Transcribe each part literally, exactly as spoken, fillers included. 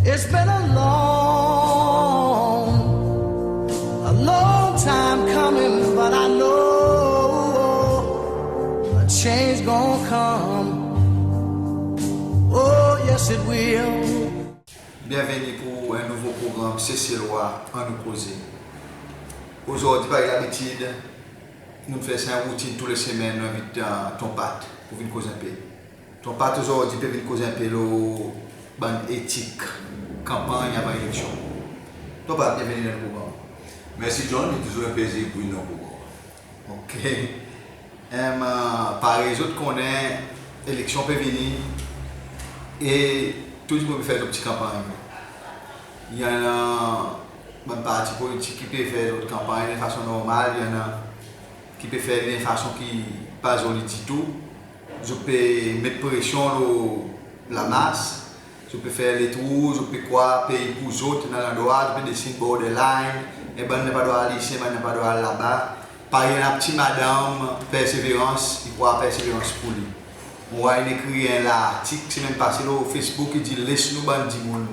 It's been a long, a long time coming, but I know a change gonna come. Oh, yes, it will. Byenveni pour en nouvo progranm Seselwa Annou Koze. Ozordi, parey labitid, nou fer sa en routin tou le semenn, nou envit, e, Ton Pat pour vin koz en pe. Ton Pat ozordi pe vin koz en pe lo bann etik kanpanny avan eleksyon. Ton Pat, byenveni dan progranm. Mersi John, i touzour en plezir pour vin dan progranm. OK. Em, e, parey zot konnen, eleksyon pe vini e tou dimoun pe fer zot pti kanpanny. I annan bann parti politik ki pe fer zot kanpanny dan fason normal, i annan ki pe fer li dan fason ki pa zoli ditou. Zot pe met presyon lo lamas, zot pe fer letrou, zot pe krwar pei pour zot, annan landrwa zot pe desin borderline, e bann napa drwa al isi, bann napa drwa al laba. Parey i annan pti madanm Perseverance, i krwar Perseverance pour li. Mon war in ekrir en lartik semenn pase lo Facebook, i dir les nou bann dimoun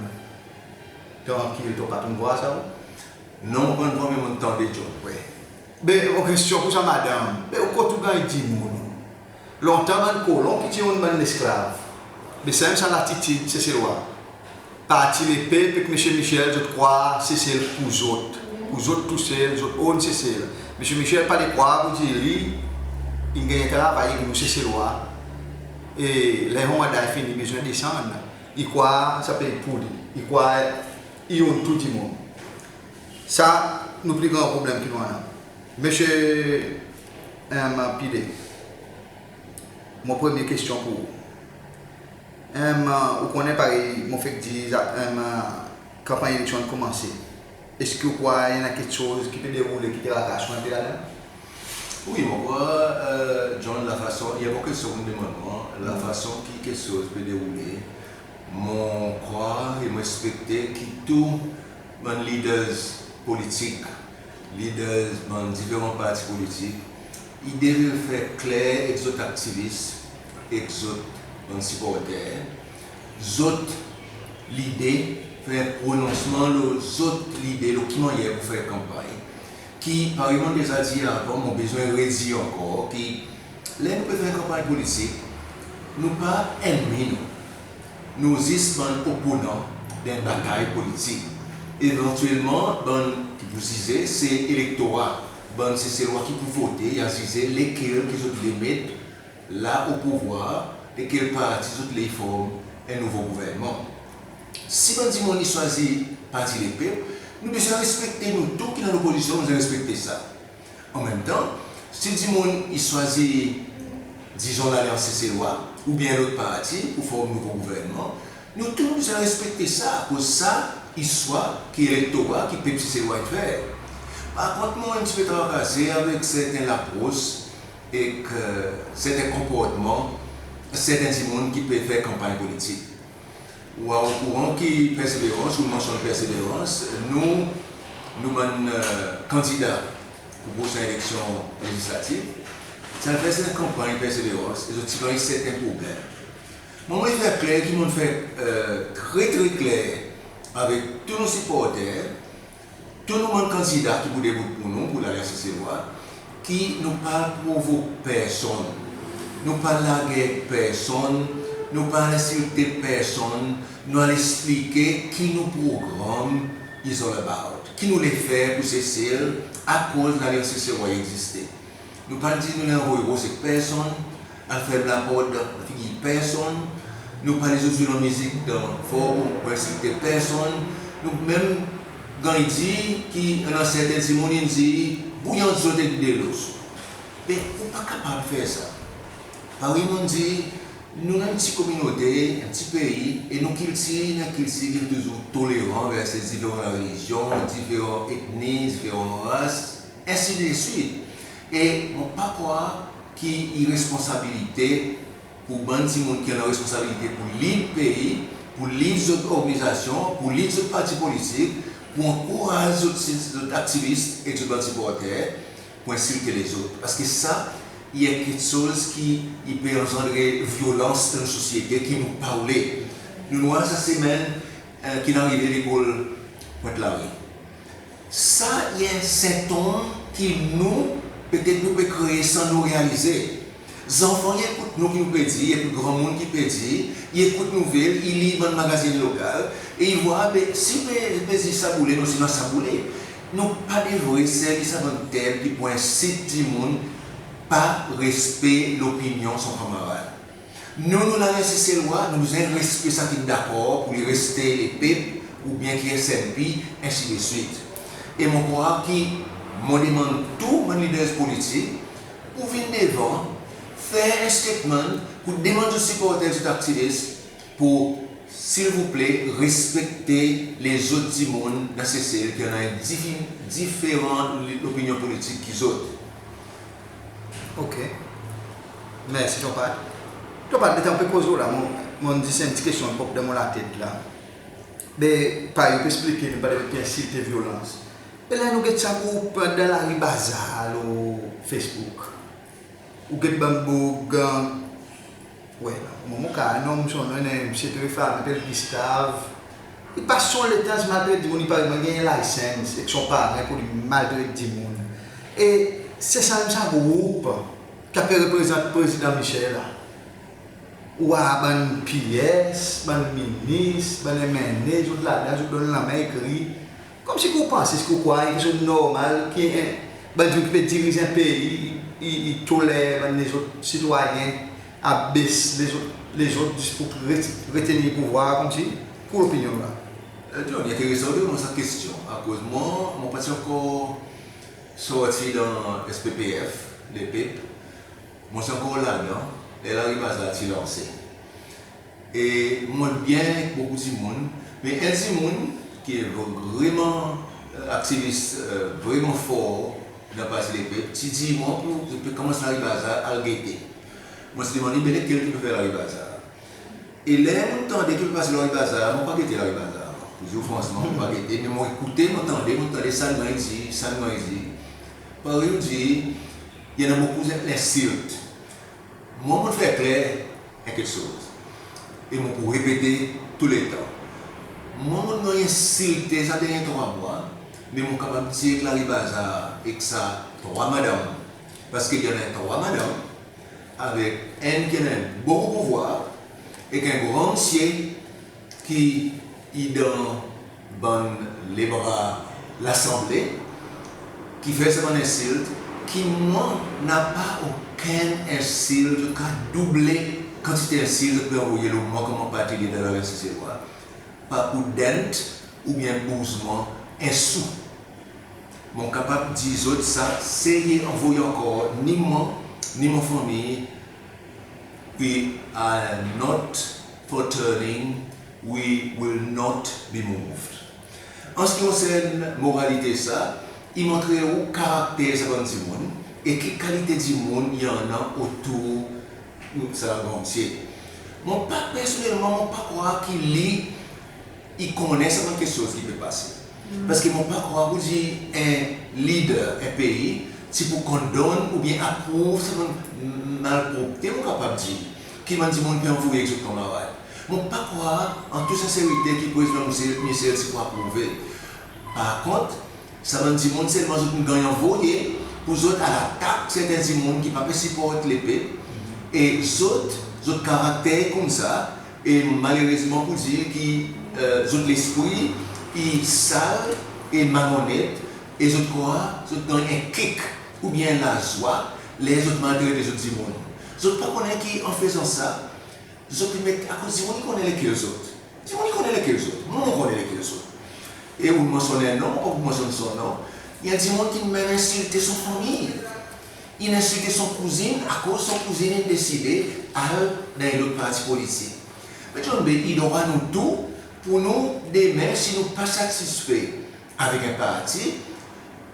trankil. Ton Pat, ou'n war sa ou? Non, mon pa'n war, me mon'n tande, John. Wi. Be, mon kestyon pour sa madanm, be, kot ou ganny dimoun? Lontan bann kolon ki ti own bann lesklav. Be, sa menm sa latitid Seselwa. Parti Lepep ek Msye Michel, zot krwar Sesel pour zot. Pour zot tousel, zot own Sesel. Msye Michel pa le krwar pour dir li in ganny travay ek nou Seselwa. E ler son manda i fini, i bezwen desann. I krwar sa pei pour li. I krwar i own tou dimoun. Sa nou pli gran problenm ki nou annan. Msye, em, Pillay, mon premye kestyon pour ou. Em, ou konnen, parey mon fek dir, em, kanpanny eleksyon in konmanse. Eski ou krwar i annan keksoz ki pe deroule ki trakas ou en pe ladan? Wi, mon krwar, e, John, lafason, i annan keksoz ki ou demann mwan, lafason ki keksoz pe deroule, mon krwar e mon ekspekte ki tou bann leaders politik, leaders bann diferan parti politik, i devret fer kler ek zot aktivis, ek zot bann siporter, zot lide, fer prononsman lo zot lide lo ki mannyer pour fer kanpanny. Ki, parey mon deza dir avan, mon bezwen redir ankor, ki ler nou pe fer kanpanny politik, nou pa ennmi nou. Nou zis bann oponan dan en batay politik. Evantyelman, bann ki pou zize, se elektora, bann Seselwa ki pou vote, i a zize lekel ki zot le met la o pouvwar, lekel parti zot le i form en nouvo gouvernman. Si bann dimoun i swazir Parti Lepep, nou bezwen respekte, nou tou ki dan lopozisyon, nou bezwen respekte sa. An menm tan, si dimoun i swazir, dizon, Lalyans Seselwa oubyen en lot parti pour form nouvo gouvernman, nou tou nou bezwen respekte sa, akoz sa i swa ki elektora, ki pep Seselwa in fer. Par kont, mon en pti pe trakase avek serten lapros ek, e, serten konportman serten dimoun ki pe fer kanpanny politik. Ou a okouran ki Perseverance, ou mansyonn Perseverance, nou, nou bann, e, kandida pour prosen eleksyon lezislatif, ti al fer serten kanpanny Perseverance, e zot ti ganny serten problenm. Mwan, mon fer kler ki mon'n fer, e, tre, tre kler avek tou nou siporter, tou nou bann kandida ki pou debout pour nou, pour Lalyans Seselwa, ki nou pa provok personn, nou pa lager personn, nou pa ensilte personn, nou al eksplike ki nou progranm is all about, ki nou le fer pour Sesel, akoz Lalyans Seselwa i egziste. Nou pa dir nou le anvoy rose personn, al ferm laport dan figir personn, nou pa le zwe lanmizik dan for pour ensilte personn, nou menm ganny dir ki annan serten dimoun in dir, bouyon zot ek delo. Be, ou pa kapab fer sa. Parey mon'n dir, nou en pti kominote, en pti pei, e nou kiltir, nou kiltir ki'n touzour toleran anver se diferan relizyon, diferan etni, diferan ras, ensidswit. E mon pa krwar ki i responsabilite pour bann dimoun ki annan responsabilite pour lid pei, pour lid zot organizasyon, pour lid zot parti politik, pour ankouraz zot, zot aktivis ek zot bann siporter, pour ensilte lezot. Paski sa i en keksoz ki i pe anzandre vyolans dan nou sosyete ki nou pa oule. Nou'n war sa semenn, eh, ki'n arive lekol Pointe Larue. Sa i en sentom ki nou, petet nou pe kree san nou realize. Zanfan i ekout nou ki nou pe dir, i ekout granmoun ki pe dir, i ekout nouvel, i lir bann magazin lokal, e i vwar, be, si pe, pe zis sa boule, nou si nou sa boule. Nou pa devret servi sa bann term ki pou ensit dimoun pa respe lopinyon son kanmarad. Nou, nou la, Seselwa, nou bezwen respe sa ki'n dakor pour li reste lepep, oubyen ki SNP, ensidswit. E mon krwar ki mon demann tou bann leaders politik pour vin devan, fer en statement, pour demann zot siporter, zot aktivis, pour, silvouple, respekte lezot dimoun dan Sesel ki annan en difi-, diferan lopinyon politik ki zot. Ok. Mersi, Ton Pat. Ton Pat, letan pe koz ou la, mon, mon zis en pti kestyon pop dan mon latet la. Be, parey ou pe eksplike, nou pa devret ensilte, vyolans. Be la nou get sa group dan lari bazar lo Facebook. Ou get bann boug, we, mon, mon kapab nonm son non, en msye Trefan, apel Gustave. I pas son letan zis maltret dimoun, i paret menm ganny license ek son paran pour li maltret dimoun. E se sa menm sa group ki pe reprezant Prezidan Michel la. Ou war bann PS, bann minis, bann MNA, zot ladan, zot donn lanmen, i kriy. Konmsi ki ou panse, eski ou krwar i en keksoz normal ki en, bann dimoun ki pe diriz en pei, i, i toler bann lezot sitwayen abes lezot, lezot zis pour re-, retenir pouvwar, konmsi, ki ou lopinyon la? Eh, John, i enteresan ou demann sa kestyon, akoz mwan, mon pa ti ankor sorti dan SPPF, Lepep. Mon ti ankor ladan ler Lari Bazar ti lanse. E mon byen ek bokou dimoun, me en dimoun ki vreman, eh, aktivis, eh, vreman for dan Parti Lepep, ti dir mwan pour, pour konmans Lari Bazar, al gete. Mon ti demann li, be lekel ki pe fer Lari Bazar? E ler mon tande ki pe pase Lari Bazar, mon pa gete Lari Bazar. Pour dir ou fransman, mon pa gete, me mon ekoute, mon tande, mon tande sa nou dir, sa nou dir. Parey ou dir, i annan bokou lensilt. Mwan, mon fer kler en keksoz. E mon pou repete touletan. Mwan, mon ganny ensilte sa dernyen trwa mwan, me mon kapab dir ek Lari Bazar, ek sa trwa madanm. Paski i annan trwa madanm, avek enn ki annan bokou pouvwar, ek en gran msye ki i dan bann lebra Lasanble, ki fer sa bann ensilt, ki mwan napa okenn ensilt, zot kapab double kantite ensilt zot pe anvoye lo mwan konman parti lider Lalyans Seselwa, pa pou dent oubyen bouz mwan en sou. Mon kapab dir zot sa, serye, anvoy ankor, ni mwan, ni mon fanmir, we are not for turning, we will not be moved. An se ki konsern moralite sa, i montre ou karakter sa bann dimoun, e ki kalite dimoun i annan otour sa gran msye. Mon pa, personnelman, mon pa krwar ki li i konnen sa bann keksoz ki pe pase. Paski mon pa krwar pour dir en lider en pei ti pou kondonn oubyen aprouv sa bann malpropte, mon kapab dir, ki bann dimoun pe anvoye ek zot kanmarad. Mon pa krwar, an tou senserite, ki Prezidan Michel, Michel ti pou aprouve. Par kont, sa bann dimoun selman zot in ganny anvoye pour zot al atak serten dimoun ki pa pe siport Lepep, e zot, zot karakter koumsa, e malerezman pour dir ki, eh, zot lespri i sal e malonnet, e zot krwar zot ganny en kik oubyen lazwa ler zot maltret lezot dimoun. Zot pa konnen ki an fezan sa, zot pe met, akoz dimoun i konnen lekel zot. Dimoun i konnen lekel zot. Mwan, mon konnen lekel zot. E ou mansyonn en non, ou mansyonn son non. I annan dimoun ki menm ensilte son fanmir. In ensilte son kouzin, akoz son kouzin in deside al dan en lot parti politik. Me John, be, i drwa nou tou pour nou, demen, si nou pa satisfe avek en parti,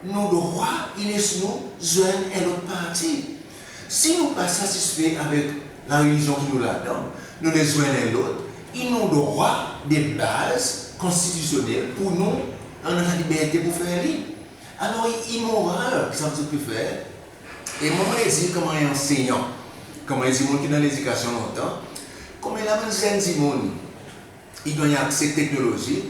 nou drwa i les nou zwenn en lot parti. Si nou pa satisfe avek larelizyon ki nou ladan, nou les zwenn en lot, i nou drwa de baz konstitisyonnel pour nou annan sa liberte pour fer li. Alor, i imoral ki sa zot pe fer. E mwan, mon le dir konman en ansenyan, konman en dimoun ki dan ledikasyon lontan, konbyen la bann zenn dimoun i ganny akse teknolozi.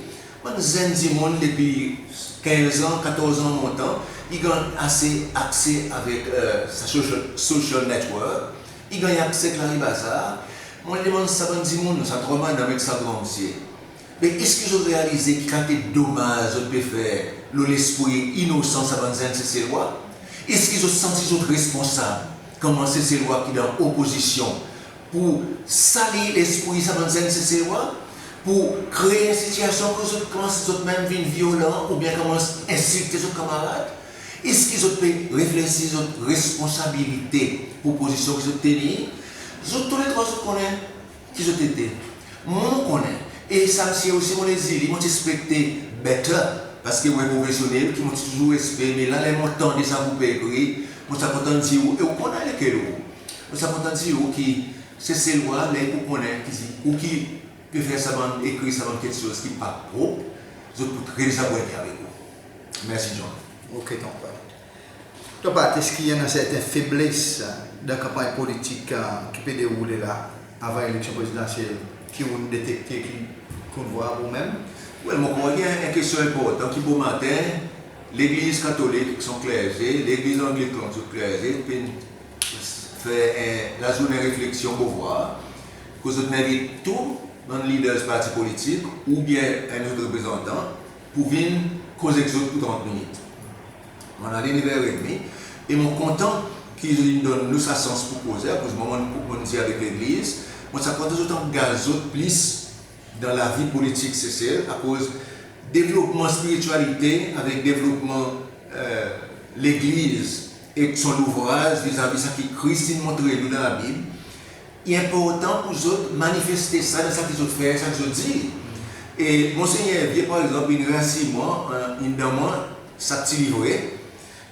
Bann zenn dimoun depi kenz an, katorz an montan, i ganny ase akse avek, e, sa social, social network, i ganny akse ek lari bazar. Mon demann sa bann dimoun, sa trwa madanm ek sa gran msye, be eski zot realize ki kantite domaz zot pe fer lo lespri inosan sa bann zenn Seselwa? Eski zot santi zot responsab konman Seselwa ki dan opozisyon pour sali lespri sa bann zenn Seselwa, pour kree en sitiyasyon kot zot konmans zot menm vin vyolan oubyen konmans ensilte zot kanmarad? Eski zot pe reflesir zot responsabilite pour pozisyon ki zot tenir? Zot tou le trwa zot konnen ki zot ete. Mwan mon konnen, e sa msye osi mon le dir li, mon ti ekspekte better, parski ou en profesyonnel ki mon ti touzour respe, me la ler mon tande sa ou pe ekrir, mon ti a kontan dir ou, e ou konnen lekel ou, mon ti a kontan dir ou ki Seselwa, ler i pou konnen ki ou ki pe fer sa bann, ekrir sa bann keksoz ki pa prop, zot pou tre dezapwente avek ou. Mersi John. OK, tonton. Tonton Pat, eski i annan serten febles dan kanpanny politik ki pe deroule la avan eleksyon prezidansyel ki ou'n detekte, ki, ki ou'n vwar ou menm? Well, mon krwar i annan en kestyon enportan ki bomaten Legliz Katolik ek son klerze, Legliz Anglikan ek son klerze, pe fer en lazournen refleksyon Beauvoir, kot zot envit tou bann leaders parti politik oubyen en zot reprezantan pour vin koz ek zot pour trant minit. Mon ale nev er edmi, e mon kontan ki zot in donn nou sa sans pour koze, akoz mwan, mon, mon dir avek Legliz, mon ti a kontan zot angaz zot plis dan lavi politik Sesel, akoz devlopman spirityalite avek devlopman, e, Legliz ek son louvraz vizavi sa ki Kris in montre nou dan Labib, i enportan pour zot manifeste sa dan sa ki zot fer, sa ki zot dir. E Monsenyer Vieux, par egzanp, in reasir mwan, e, in donn mwan sa pti livre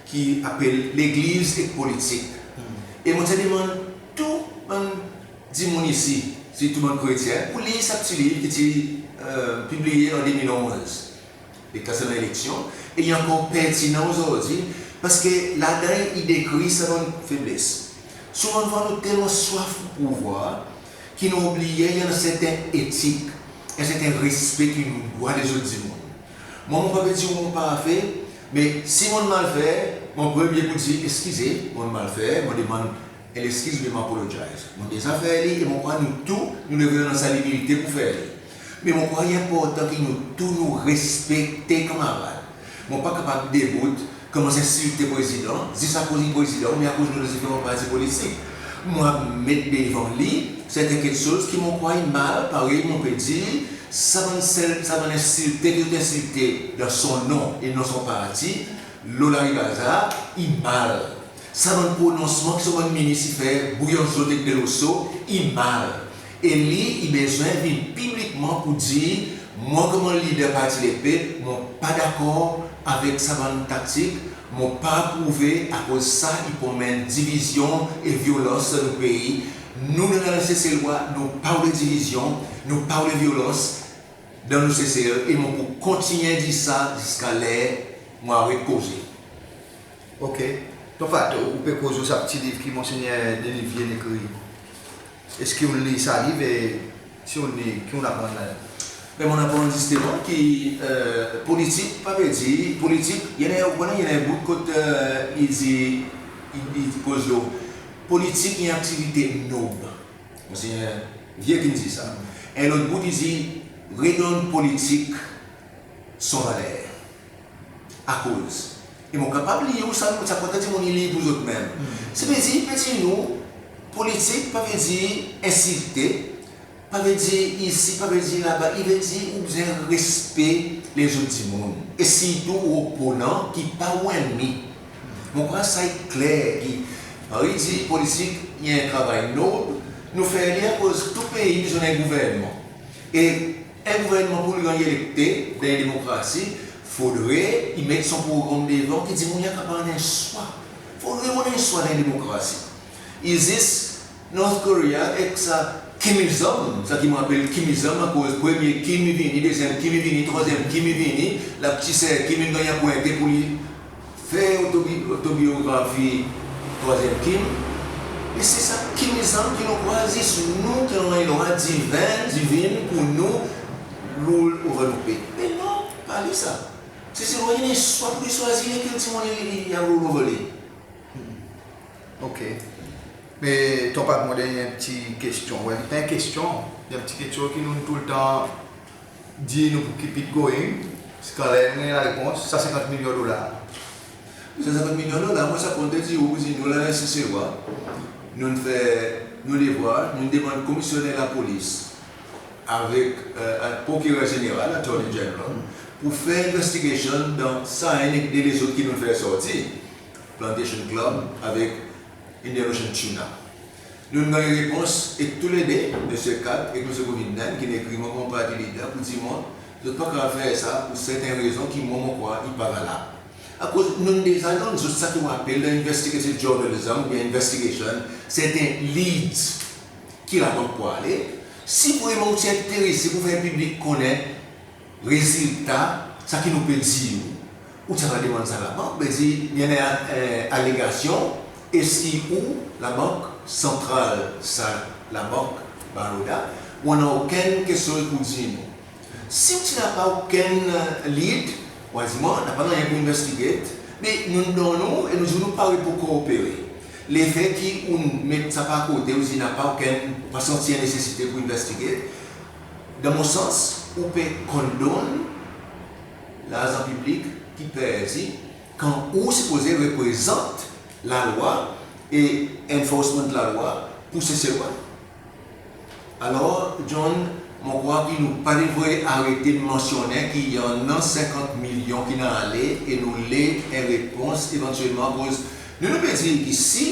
ki apel Legliz ek Politik. E mon ti a demann tou bann dimoun isi, sirtou bann kretyen, pour lir sa pti liv ki ti, e, pibliye an de mil onz, letan sa eleksyon, e i ankor pertinan ozordi, parski ladan i dekrir sa bann febles. Souvandfwa nou telman swaf pour pouvwar ki nou oubliye i annan serten etik, en serten respe ki nou dwa lezot dimoun. Mwan, mon pa pe dir ou mon parfe, me si mon'n mal fer, mon premye pou dir eskize, mon'n mal fer, mon demann en leskiz, oubyen mon apologize. Mon deza fer li, e mon krwar nou tou nou devret annan sa imilite pour fer li. Me mon krwar i enportan ki nou tou nou respekte kanmarad. Mon pa kapab debout konmans ensilte Prezidan zis akoz li Prezidan oubyen akoz nou dan diferan parti politik. Mon a met devan li serten keksoz ki mon krwar i mal, parey mon pe dir, sa bann sel, sa bann ensilte ki zot ensilte dan son non e non son parti, lo lari bazar, i mal. Sa bann prononsman ki son bann minis i fer, Bouillonzot ek Delosso, i mal. E li i bezwen vin piblikman pour dir, mwan konman lider Parti Lepep, mon pa dakor avek sa bann taktik, mon pa aprouve, akoz sa i pou anmenn divizyon e vyolans dan nou pei. Nou, nou, nou Seselwa, nou pa oule divizyon, nou pa oule vyolans dan nou Sesel, e mon pou kontinyen dir sa ziska ler mon aret koze. OK. Tonton Pat, ou pe koz lo sa pti liv ki Monsenyer Delivier in ekrir. Eski ou'n lir sa liv, e si ou'n lir, ki ou'n aprann ladan? Me mon'n aprann zisteman ki, e, politik pa ve dir, politik, i annan, ou konnen, i annan en bout kot, e, i dir, i, i koz lo politik i en aktivite nob. Monsenyer Vieux ki'n dir sa. En lot bout i dir, redonn politik son valer. Akoz? E mon kapab lir ou sa, sa kontan dimoun i lir pour zot menm. Sa pe dir, pe dir nou, politik pa ve dir ensilte, pa ve dir isi, pa ve dir laba, i ve dir ou bezwen respe lezot dimoun. E sirtou ou oponan ki pa ou ennmi. Mon krwar sa i kler ki, parey i dir, politik i en travay nob, nou fer li akoz tou pei i bezwen en gouvernman. E en gouvernman pour li ganny elekte dan en demokrasi, fodre i met son progranm devan ki dimoun i a kapab annan swa. Fodre ou annan swa dan en demokrasi. I zis North Korea ek sa Kimism, sa ki mon apel Kimism, akoz premye Kim i vini, dezyenm Kim i vini, trwazyenm Kim i vini, la pti ser Kim in ganny apwente pour li fer otobi-, otobyografi trwazyenm Kim. E se sa Kimism ki nou krwar zis nou ki nou annan en drwa diven, divin pour nou rule over nou pei. Me non, pa li sa. Seselwa i annan swa pour li swazir lekel dimoun i, i, i a rule over li. OK. Me Ton Pat, mon annan en pti kestyon. Well, pa en kestyon, en pti kestyon ki nou toultan dir nou pour keep it going, ziska ler nou ganny larepons, sa senkant milyon dolar. Sa senkant milyon dolar, mon sa kontan dir ou, pour dir nou la, Seselwa, nou'n fer nou devwar, nou'n demann Komisyoner Lapolis avek, e, Prokirer Zeneral, Attorney General, pour fer investigation dan sa enn ek de lezot ki nou'n fer sorti, Plantation Club avek Indian Ocean Tuna. Nou'n ganny repons ek tou le de, Msye Kat ek Msye Govindhan, ki'n ekrir mwan konman parti leader pour dir mwan zot pa kapab fer sa pour serten rezon ki mwan mon krwar i pa valab. Akoz nou'n deza donn zot sa ki ou apel dan investigative journalism oubyen investigation, serten leads ki labank pour ale. Si vreman ou ti enterese pour fer piblik konnen rezilta sa ki nou pe dir ou, ou ti a demann sa labank, pe dir i annan, e, alegasyon, e si ou, Labank Santral, sa Labank Baroda, ou annan okenn keksoz pour dir nou. Si ou ti napa okenn, e, lead, ou a dir mwan napa nanryen pour investigate, me nou'n donn ou e nou dir ou nou pare pour koopere. Lefe ki ou'n met sa par kote, ou dir napa okenn, ou pa santi en nesesite pour investigate, dan mon sans, ou pe kondonn larzan piblik ki perdi, kan ou sipoze reprezant lalwa e enforcement lalwa pour Seselwa. Alor, John, mon krwar ki nou pa devret arete mansyonnen ki i annan senkant milyon ki'n ale e nou le en repons evantyelman, akoz nou, nou pe dir ki si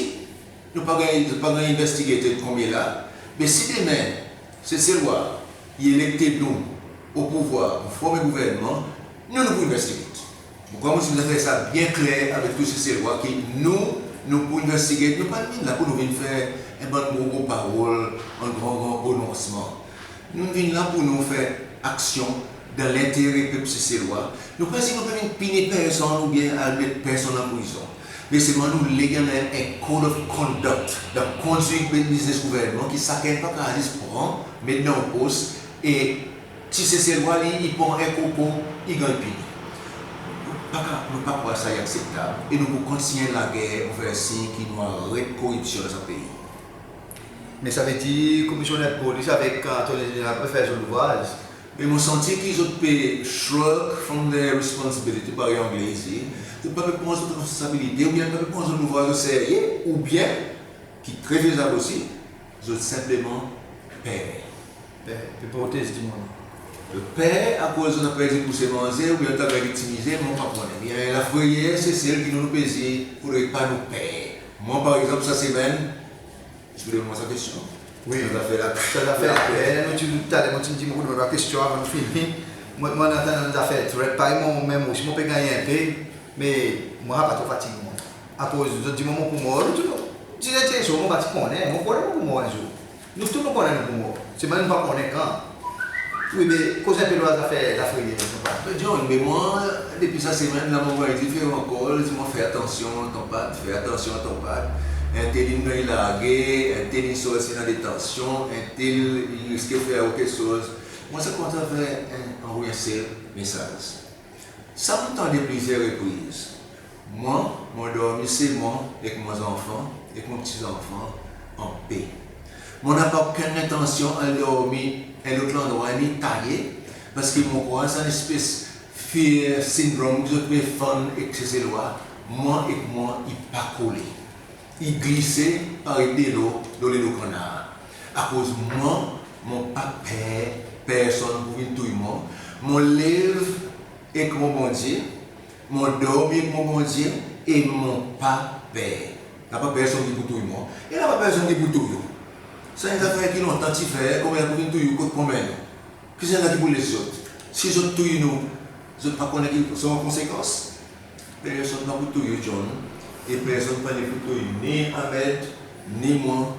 nou pa ganny, pa ganny investigated konmela, me si demen Seselwa i elekte nou o pouvwar pour form en gouvernman, nou, nou pou investigate. Mon krwar mon ti fer sa byen kler avek tou Seselwa ki nou, nou pou investigate, nou pa'n vin la pour nou vin fer en bann gro, gro parol, en gran, gran prononsman. Nou'n vin la pour nou fer aksyon dan lentere pep Seselwa. Nou pa dir nou pe vin pini personn oubyen al met personn an prizon. Me selman nou le i annan en code of conduct dan kondwit biznes gouvernman ki sakenn pa kapab zis pran, met dan ou pos e si Seselwa li i pran en koko, i ganny pini. Nou pa ka, nou pa krwar sa i akseptab e nou pou kontinyen lager, nou fer sir ki nou aret koripsyon dan sa pei. Me savedir Komisyoner Polis avek, e, Attorney General pe fer zot louvraz. Me mon santi ki zot pe shrug from their responsibility, parey Angle i dir. Zot pa pe pran zot responsabilite oubyen pa pe pran zot louvraz o serye, oubyen, ki tre fezab osi, zot senpleman per. Per, pe protez dimoun. Zot per akoz zot a perdi bouse manze oubyen zot a ganny viktimize, mon pa konnen. I annan lafreyer Sesel ki nou, nou pe dir fodre pa nou per. Mwan, par egzanp, sa semenn, Zis pou demann sa kestyon. Wi. Sa zafer la, sa zafer laper, nou ti, taler mon ti dir mon pou demann sa kestyon avan nou fini. Mwan, mon annan zafer threat, parey mwan menm osi mon pe ganny en pe, me mon pa tro fatige mwan. Akoz zot dir mwan mon pou mor, zot tou, dir en tir so, mon pa ti konnen, mon konnen mon pou mor en zour. Nou tou nou konnen nou pou mor. Selman nou pa konnen kan. Wi, be koz en pe lo zafer lafreyer, Ton Pat. Be John, be mwan, depi sa semenn la, mon ganny diferan kol, dir mwan fer atansyon Ton Pat, fer atansyon Ton Pat. Entel in ganny large, entel in sorti dan detansyon, entel i riske fer ou keksoz. Mon sa kontan fer en, anvoy en sel mesaz. Sa mon tande plizyer repriz. Mwan, mon dormi se mwan ek mon zanfan, ek mon pti zanfan, an pe. Mon napa okenn lentansyon al dormi en lot landrwa, ni taye, paski mon krwar sa lespes fear syndrome ki zot pe fann ek Seselwa, mwan ek mwan i pa kole. I glise parey delo lo lelo kannar. Akoz mwan, mon pa per personn pour vin touy mwan. Mon lev ek mon Bondye, mon dormi ek mon Bondye, e mon pa per. Napa personn ki pou touy mwan, e napa personn ki pou touy ou. Sa en zafer ki lontan ti fer, konbyen pou vin touy ou, kot, konbyen? Ki sa ki pou les zot? Si zot touy nou, zot pa konnen ki sa konsekans? Personn pa pou touy ou, John, e personn pa ni pou touy ni Ahmed, ni mwan,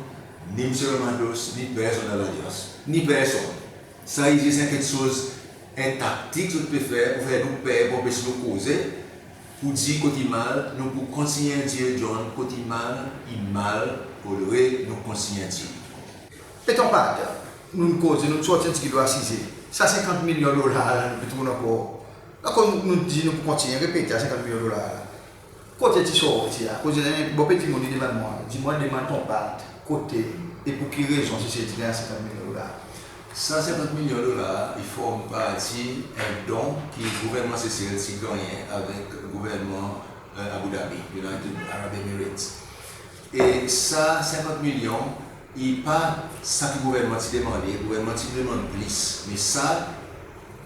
ni Msye Ramados, ni personn dan Lalyans, ni personn. Sa i zis en keksoz, en taktik zot pe fer pour fer nou per, pour anpes nou koze, pour dir kot i mal. Nou pou kontinyen dir, John, kot i mal, i mal, fodre nou kontinyen dir. E Ton Pat, nou'n koze, nou'n sorti en pti pe lo size. Sa senkant milyon dolar la, nou pe tourn ankor. Akoz nou dir nou pou kontinyen repete sa senkant milyon dolar la? Kote ti sorti a? Akoz i annan en bon pe dimoun devan mwan, dir mwan demann ton pat kote e pour ki rezon Sesel ti ganny senkant milyon dolar. Sa senkant milyon dolar i form parti en don ki gouvernman Sesel ti gannyen avek gouvernman, e, Abu Dhabi, United Arab Emirates. E sa senkant milyon, i pa sa ki gouvernman ti demande, gouvernman ti demann plis. Me sa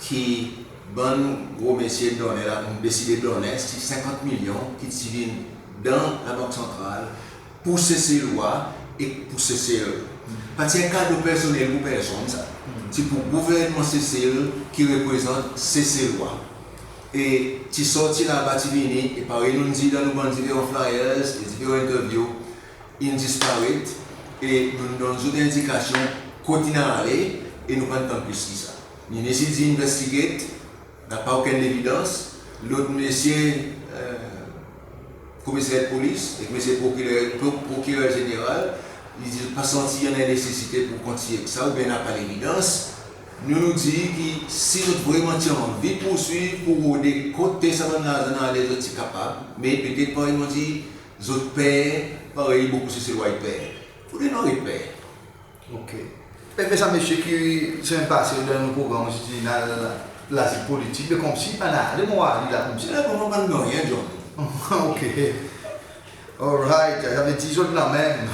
ki bann gro mesye donnen la, nou deside donnen, se senkant milyon ki ti vin dan Labank Santral pour Seselwa e pour Sesel. Pa ti en kado personnel pour personn sa. Ti pour gouvernman Sesel ki reprezant Seselwa. E ti sorti laba ti vini, e parey nou'n dir dan nou bann diferan flyers e diferan interview, in disparet, e nou'n donn zot endikasyon kot in ale, e nou pa'n tann plis ki sa. Minis i dir investigate, napa okenn levidans. Lot mesye, e, komiser polis ek mesye prokirer, pro-, prokirer zeneral, i dir pa santi i annan nesesite pour kontinyen ek sa, oubyen napa levidans. Nou, nou dir ki si zot vreman ti anvi pourswiv pour rode kote sa bann larzan ale, zot ti kapab, me petet parey mon dir, zot per, parey bokou Seselwa i per. Fodre nou aret per. OK. Be, be sa mesye ki semenn pase dan nou progranm osi, ti la, la, la, lazil politik, be konmsi pa nalen mon war li la konmsi. E la, konman pa nalen, John. OK. Alright, sa vedir zot la menm.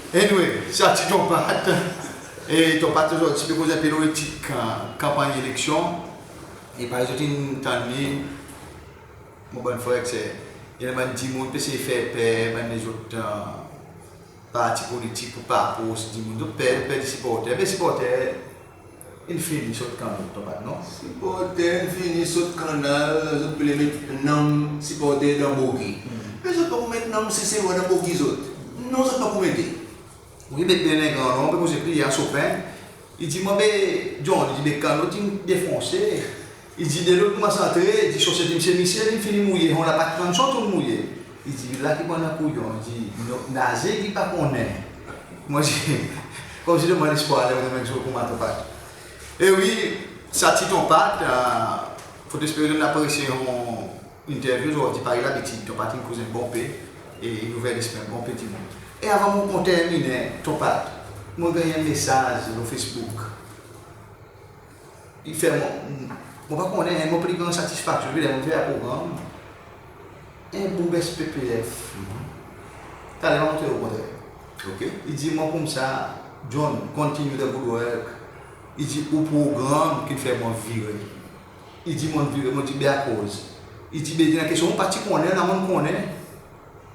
Anyway, sa ti Ton Pat. E Ton Pat ozordi pe koz en pe lo etik, e, kanpanny eleksyon. E parey zot in tann li, mon bann frer ek ser, i annan bann dimoun pe esey fer per bann lezot, e, parti politik pour pa apros dimoun. Zot per, per di siporter. Be siporter in fini sot kannal, Ton Pat, non? Siporter in fini sot kannal, zot pe le met nanm siporter dan bogi. Hmm. Me zot pa pou met nanm Seselwa dan bogi zot. Non, zot pa pou mete. Wi, met byen en gran non, pe koze pli a Sopin. I dir mwan, be, John, i dir, be, kannal ti'n defonse. I dir delot konmans antre, i dir sosete Msye Michel in fini mouye, on la pa trann son tou mouye. I dir la ki bann kouyon, i dir, non, naze ki pa konnen. Mon dir, konmsi demann lespwar, le, mon dir, konman Ton Pat. E wi, sa ti Ton Pat, e, fodre espere zot in apresye mon interview ozordi, parey labitid, Ton Pat in koz en bon pe, e in ouver lespri en bon pe dimoun. E avan mon terminen, Ton Pat, mon ganny en mesaz lo Facebook. I fer mwan, mon pa konnen, mon pli gran satisfaksyon, ler mon fer progranm, en boug SPPF. Mhm. Taler mon montre ou kontre. OK. I dir mwan koumsa, "John, continue the good work." I dir ou progranm ki'n fer mwan vire. I dir mon vire, mon dir, "Be akoz?" I dir, "Be, i annan keksoz mon pa ti konnen, la mon konnen."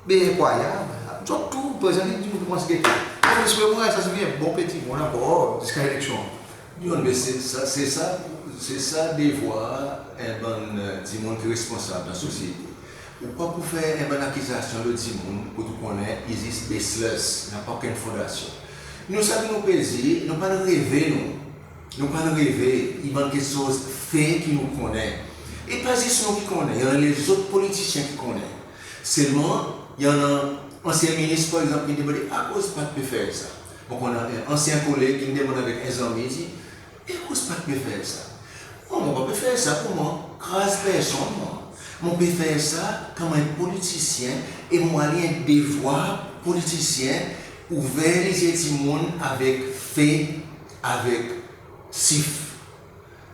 Be enkrwayab. Zot tou prezan, i dir, mon koumans gete. Mon espere mon reste sa, se vin en bon pe dimoun ankor ziska eleksyon. John, be se sa, se sa, se sa devwar en bann, e, dimoun ki responsab dan sosyete. Ou pa pou fer en bann akizasyon lo dimoun kot ou konnen i zis baseless, napa okenn fondasyon. Nou, sa ki nou pe dir, nou pa'n reve, nou. Nou pa'n reve, i bann keksoz fe ki nou konnen. E pa zis nou ki konnen, i annan lezot politisyen ki konnen. Selman, i annan ansyen minis, par egzanp, ki'n demande, "Akoz Pat pe fer sa?" Mon konnen ansyen koleg ki'n demann avek en zanmi, i dir, "E akoz Pat pe fer sa?" Mwan, mon pa pe fer sa pour mwan kraz personn, mwan. Mon pe fer sa konman en politisyen, e mon war li en devwar politisyen, ouver lizye dimoun avek fe, avek sif.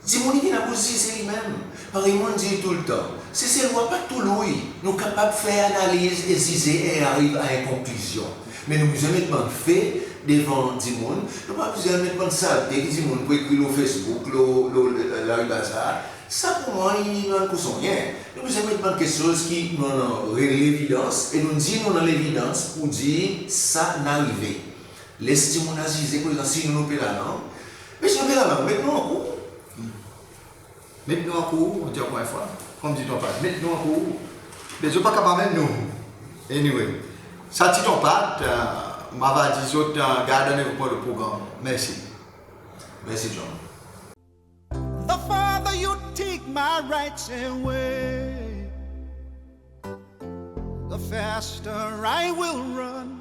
Dimoun i vin la pour zize li menm. Parey mon dir toultan, Seselwa pa tou louy. Nou kapab fer analiz e zize e ariv a en konklizyon. Me nou bezwen met bann fe devan dimoun. Nou pa bezwen met bann salte ki dimoun pou ekri lo Facebook, lo, lo, lo, lari bazar. Sa pour mwan i, i annan kousonyen. Nou bezwen met bann keksoz ki nou annan re-, levidans, e nou dir nou annan levidans pour dir sa in arive. Les dimoun la zize, par egzanp, si nou, nou pe lalang. Me si nou pe lalang, met nou ankour. Met nou ankour, mon dir ankor en fwa, konman dir Ton Pat, met nou ankour. Me zot pa kapab met nou. Anyway, sa ti Ton Pat, e, mon ava dir zot, e, gard randevou pour lot progranm. Mersi. Mersi, John. The farther you take my rights away, the faster I will run.